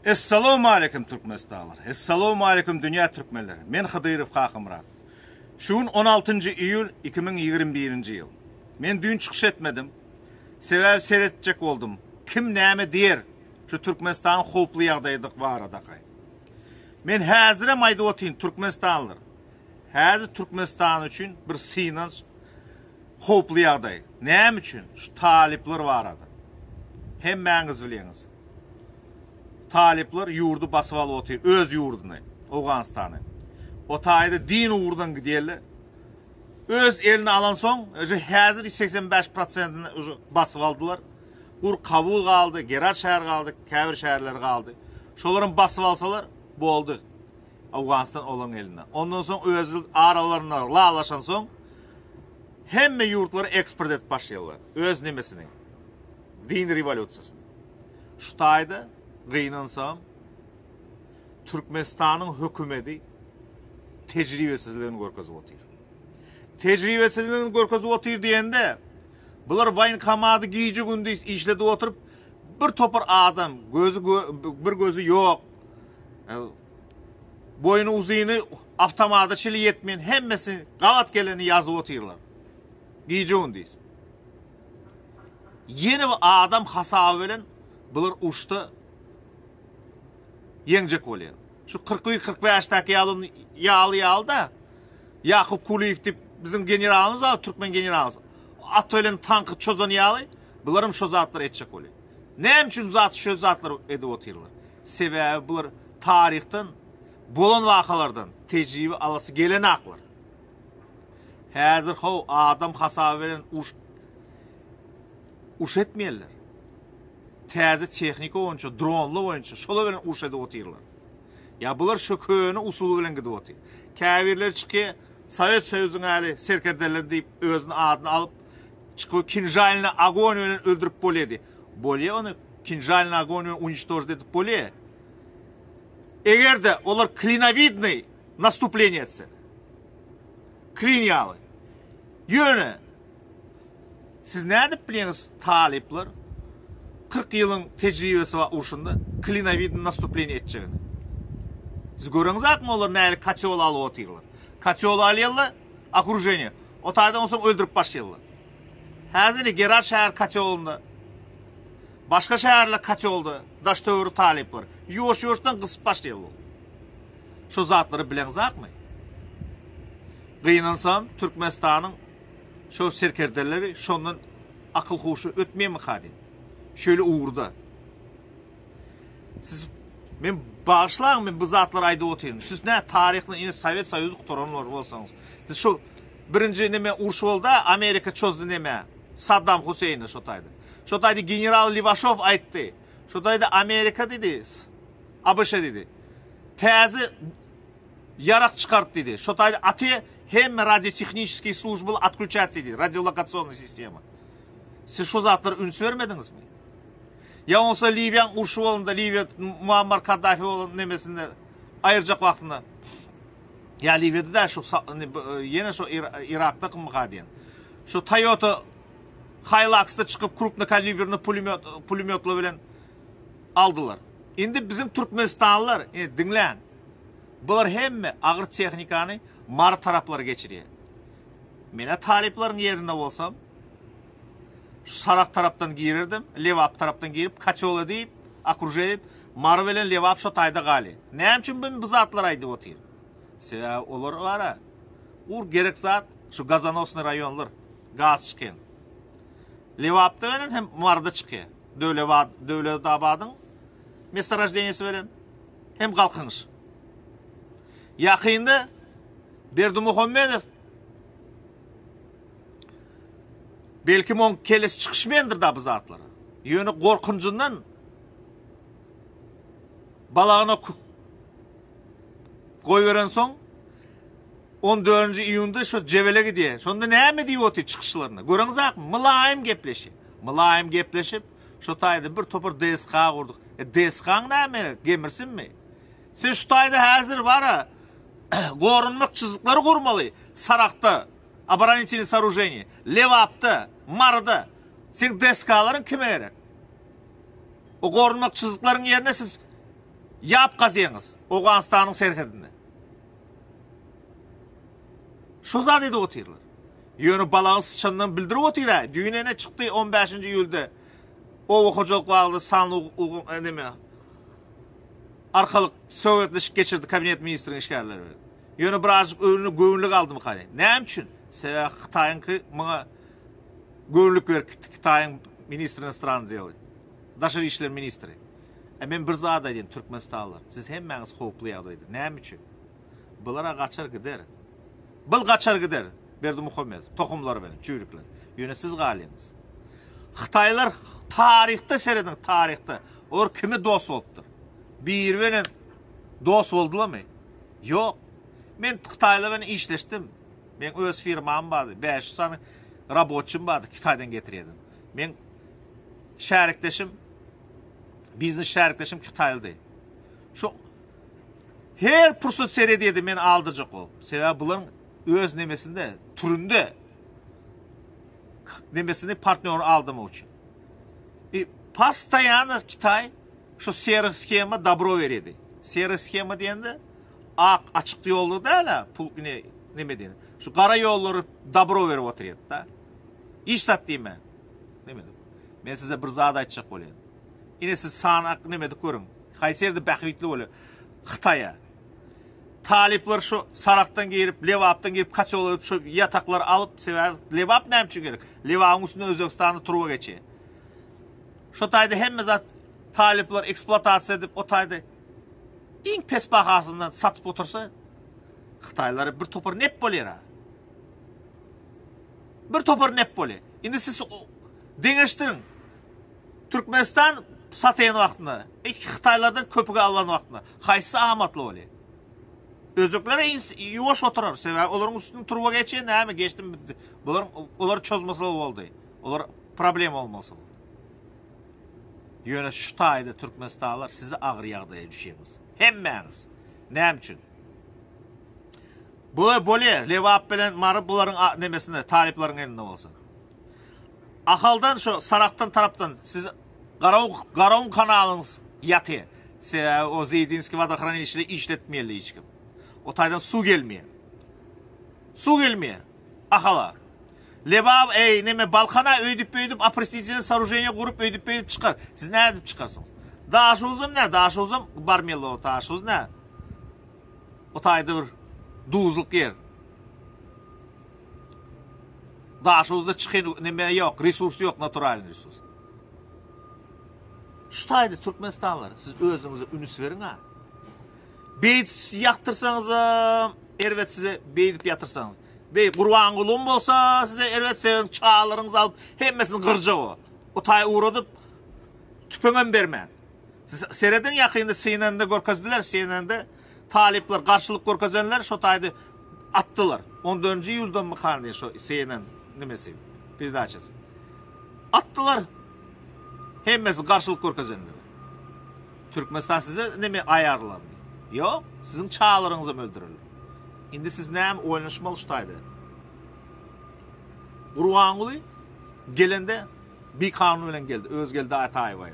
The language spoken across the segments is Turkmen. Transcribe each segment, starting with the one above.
Essalawmaleýkim Türkmenistanlylar! Essalawmaleýkim dünýä türkmenleri! Men Hydyrow Kakamyrat. Şu gün 16-njy iýul 2021-nji ýyl. Men düýn çykyş etmedim. Sebäbi seretjek boldum. Kim näme diýer şu Türkmenistanyň howply ýagdaýy baradaka. Men häzirem aýdyp otyryn türkmenistanlylar. Häzir Türkmenistan üçin bir synanç howply ýagdaý. Näme üçin? Şu talyplar barada. Hemmäňiz bilýäňiz. Talyplar ýurdy basyp alyp otyr, öz ýurduny, Owganystany. O taýda din ugrundan gidýärler. Öz eline alansoň, özi häzir 85 prosentini basyp aldylar. Ur Kabul galdy, Gerat şäheri galdy, käbir şäherler galdy. Şolaram basyp alsalar, boldy. Owganystan olaryň elinde. Ondan soň öz aralarynda lalaşansoň, hemme ýurtlara eksport edip başlaýarlar. Öz nemesini. Din rewolýusiýasyny. Şu taýda gynansam, Türkmenistanyň hökümeti tejribesizligini görkezip otyr. Tejribesizligini görkezip otyr diýende, bular woýenkomady gije-gündiz işledip oturyp, bir topar adam, gözi bir gözi ýok, e, boýny uzyny awtomata çili ýetmeýän hemmesi gabat geleni ýazyp otyrlar. Gije-gündiz. Ýene bir adam hasaby bilen bular uruşda ýeňjek bolýar. Şu 41-45-däki ýaly ýaly ýaly-da Ýakup Kulyýew diýip biziň generalymyz bar, türkmen generalymyz. At bilen tanky çozan ýaly, bularam şo zatlary etjek bolýar. Näme üçin zat şo zatlary edip otyrlar? Sebäbi bular taryhdan bolan wakalardan tejribe alasy gelenaklar. Häzir how adam hasaby bilen uruş uruş etmeýärler. Täze tehnika boýunça, dronlar boýunça şolar bilen uruş edip otyrlar. Ýa bular şu köne usuly bilen gidip otyr. Käbirleri çykýar, Sowet Soýuzyň äli serkerdeleri diýip özüni adyny alyp çykyp kinžalny ogon bilen öldürip bolýar diýip. Bolýar ony kinžalny ogon bilen uniçtožit edip bolýar. Eger-de olar klinowidnyý nastupleniýe etse. Klin ýaly. Ýöne siz nädip bilýäňiz talyplar 40 ýylyň tejribesi bar urşunda klinowidny nastupleniýe etjegini. Siz göreňizakmy olar nähili kotýol alyp otyrlar. Kotýol alýarlar, okruženiýe. O taýdan onsoň öldürip başlaýarlar. Häzir Gerat şäher kotýolynda başga şäherler kotýolda daş-töwerek talyplar ýuwaş-ýuwaşdan gysyp başlaýarlar. Şu zatlary bileňzakmy? Gynansam Türkmenistanyň şo serkerdeleri şondan akyl huşy ötmeýärmika diýen. Şeýle ugurda. Siz men bagyşlaň men bu zatlary aýdyp otyryn. Siz nä taryhdan ine Sowet Soýuzy gutaranlar bolsaňyz. Siz şu birinji neme uruş boldy Amerika çozdy neme Saddam Huseýni şo taýda. Şo taýda general Liwaşow aýtdy. Şo taýda Amerika diýdi. ABŞ diýdi. Täze ýarak çykart diýdi. Şo taýda aty hemme radiotehniçeskiý službalar otklýuçatsiýa diýdi. Radiolokasionnyý sistema. Siz şo zatlara üns bermediňizmi? Ýa bolmasa Liwiýaň urşy bolanda Liwiýa Muammar Kaddafi bolan nemesinde aýyrjak wagtynda ýa Liwiýada da şu ýene şo Irakda kymyka diýen. Şu Toyota Hilux-da çykyp krupnokalibrny pulemýot pulemýotlar bilen aldylar. Indi biziň türkmenistanlylar, ine diňläň. Bular hemme agyr tehnikany Mary taraplara geçirýär. Menä talyplaryň ýerinde bolsam, şu Saragt tarapdan girerdim, Lebap tarapdan girip, Kaçola diýip, okruženiýe edip, Mary bilen Lebap şo taýda galýar. Näme üçin men bu zatlary aýdyp otyryn? Sebäbi olar bara ur gerek zat şu gazonosnyý raýonlar, gaz çykýan. Lebapda bilen hem Maryda çykýar. Döwlebat, Döwletabadyň mestorojdeniýesi bilen hem Galkynyş. Ýakynda Berdimuhamedow belki oň kellesi çykyşmaýandyr da bu zatlara. Ýöne gorkunjyndan balagyna goýberensoň 14-nji iýunda şo Jebele gidýär. Şonda näme diýip otyr çykyşlarynda? Göreňizakmy? Mylaýym gepleşýär. Mylaýym gepleşip, şo taýda bir topar DSK gurduk. E DSK-ň näme? Gemirsinmi? Sen şu taýda häzir bara goranmak çyzyklary gurmaly. Saragtda oboronительnyý soorужение, Lebapda, Maryda. Seň DSK-laryň kime gerek? O goranmak çyzyklaryň ýerine siz. Ýap gazýaňyz Owganystanyň serhedinde. Şo zat edip otyrlar. Ýöne balagy syçandan bildirip otyr-ä. Düýn ene çykdy on bäşinji iýulda oba hojalyk barada sanly ulgam e, neme arkalyk söhbetleşik geçirdi kabinet ministriň işgärleri bilen. Ýöne birazjyk öwünli göwünlik aldymyka diýen. Näme üçin? Sebäbi Hytaýyňky muňa göwünlik berip gitdi. Hytaýyň ministri inostrannych deli. Daşary işler ministri. E men bir zat aýdayyn Türkmenistanlylar. Siz hemmäňiz howply ýagdaýda. Näme üçin? Bulara gaçar gider. Bil gaçar gider Berdimuhamedow tohumlary bilen çüýrükler. Ýöne siz galýaňyz. Hytaýlar taryhda serediň taryhda. Olar kime dost bolupdyr? Biri bilen dost boldularmy? Ýok. Men Hytaýlar bilen işleşdim. Men öz firmam bardy. 500 sany raboçym bardy Hytaýdan getirýärdim. Men şärikdeşim biznes şärikdeşim Hytaýlydy. Şu Her pursat seredýärdi meni aldyrjak bolup. Sebäbi bularyň öz nemesinde, türünde nemesini partnýory aldamak üçin. I postoýanno Kitaý şu serый shema dobro berýärdi. Serый shema diýende ak açyk ýolda däl-ä, pul ine neme diýen. Şu gara ýollary dobro berip otyrýardy-da. Hiç zat diýmän. Neme Men size bir zat aýtjak bolýan. Ine siz san neme edip görüň. Haýsy ýerde bähbitli bolýar? Hytaýa. Talyplar şu Saragtdan girip, Lebapdan girip, kaçola edip şu ýataklary alyp, sebäbi Lebap näme üçin gerek? Lebabyň üstünde Özbegistanda turba geçýär. Şo taýda hemme zat talyplar ekspluatasiýa edip, o taýda iň pes bahasyndan satyp otursa, Hytaýlara bir topar nep bolýar. Bir topar nep bolýar. Indi siz deňeşdiriň. Türkmenistan sataýan wagtynda, Hytaýlardan köpüge alan wagtynda haýsysy amatly bolýar? Özbekler ýuwaş oturar, sebäbi olaryň üstünden turba geçýär, näme geçdim, bular olar çozmasa boldy. Olar problema bolmasa boldy. Ýöne şu taýda türkmenistanlylar sizi agyr ýagdaýa düşýäňiz. Hemmäňiz. Näme üçin? Bu bolýar, Lebap bilen Mary bularyň nemesinde, talyplaryň elinde bolsa. Ahaldan şu Saragtdan tarapdan siz Garaw Garawun kanalyňyz ýaty. Sebäbi o Zeýdinskiý wodohranilişede işletmeýärler hiç kim. O taýdan suw gelmeýär. Suw gelmeýär Ahala. Lebap eý neme Balkana öýdüp beýdip opresnitelny soorujeniýe gurup öýdüp beýdip çykar. Siz nädip çykarsyňyz? Daşoguzam nä? Daşoguzam barmeli o Daşoguz nä? O taýda bir duzluk ýer. Daşoguzda çykan neme ýok, resurs ýok, naturalny resurs. Şu taýda Türkmenistanlylar siz özüňize ünüs beriň ha. Beýdip ýatyrsaňyz erbet size beýdip ýatyrsaňyz. Beý Gurbangulyň bolsa size erbet sebäbi çagalaryňyzy alyp hemmesini gyrjak o. O taý ugradyp tüpeňem bermän. Siz serediň ýakynda CNN-de görkezdiler, CNN-de Talyplar garşylyk görkezenler şo taýda atdylar. On dördünji iýuldan mykan diýen şo CNN nimesi, peredaçasy. Atdylar. Hemmesi garşylyk görkezenler. Türkmenistan size neme aýarlarmy? Ýok, siziň çagalaryňyzam öldürerler. Indi siz näme oýnaşmaly şu taýda? Gurbanguly gelende bikanun bilen geldi. Özgeldi Ataýewa.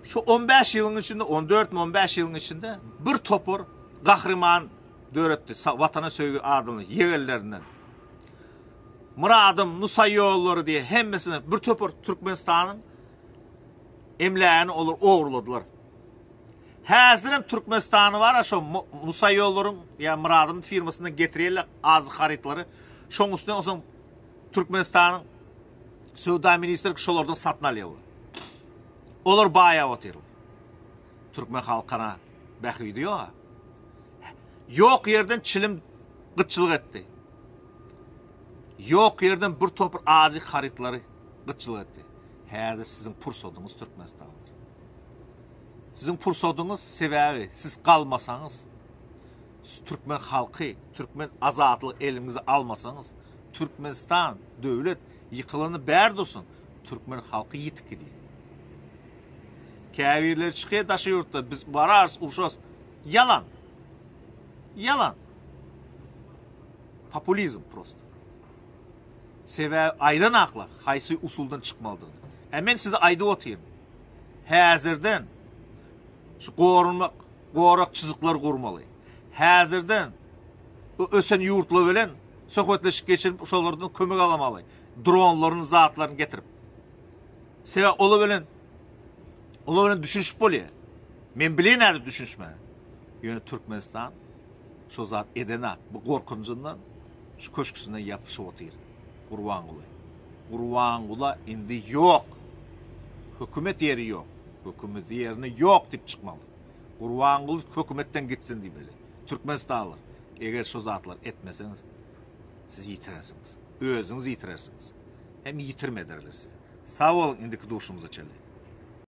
Şu 15 ýylyň içinde, 14 mi 15 ýylyň içinde bir topar gahryman döretdi. Watana söýgi adyny ýegenlerinden. Myradym, Nusaý ýollary diýe hemmesini bir topar Türkmenistanyň emlägini olar ogurladylar. Häzirem Türkmenistany bar şo Nusaý ýollaryň ýa Myradym firmasyndan getirýärler azyk harytlary. Şoň üstüne onsoň Türkmenistanyň söwda ministrligi şolardan satyn alýarlar. Olar baýap otyrlar. Türkmen halkyna bähbidi ýok. Ýok ýerden çilim gytçylyk etdi. Ýok ýerden bir topar azyk harytlary gytçylyk etdi. Häzir siziň pursadyňyz Türkmenistanlylar. Siziň pursadyňyz sebäbi siz galmasaňyz türkmen halky, türkmen azatlygy eliňize almasaňyz, Türkmenistan döwlet ýykylany bär dursun, türkmen halky ýitip gidýär. Käbirleri çykýar daşary ýurtda, biz bararys, urşarys. Ýalan. Ýalan. Populizm prosto. Sebäbi aýdan akla haýsy usuldan çykmalydygyny. E men size aýdyp otyryn. Häzirden. Şu goranmak, gorak çyzyklar gurmaly. Häzirden bu ösen ýurtlar bilen söhbetleşik geçirip şolardan kömek alamaly. Dronlaryny, zatlaryny getirip. Sebäp olar bilen olar bilen düşünişip bolýar. Men bilen nädip düşünişme. Ýöne Türkmenistan şo zat edenak. Bu gorkunjyndan şu köşküsinden ýapyşyp otyr. Gurbanguly. Gurbangula indi ýok. Hökümet ýeri ýok. Hökümet ýerine ýok diýip çykmaly. Gurbanguly hökümetden gitsin diýmeli. Türkmenistanlylar, eger şo zatlar etmeseňiz, siz ýitirersiňiz. Özüňiz ýitirersiňiz. Hem ýitirmederler sizi. Sag boluň indiki duşumyza çenli.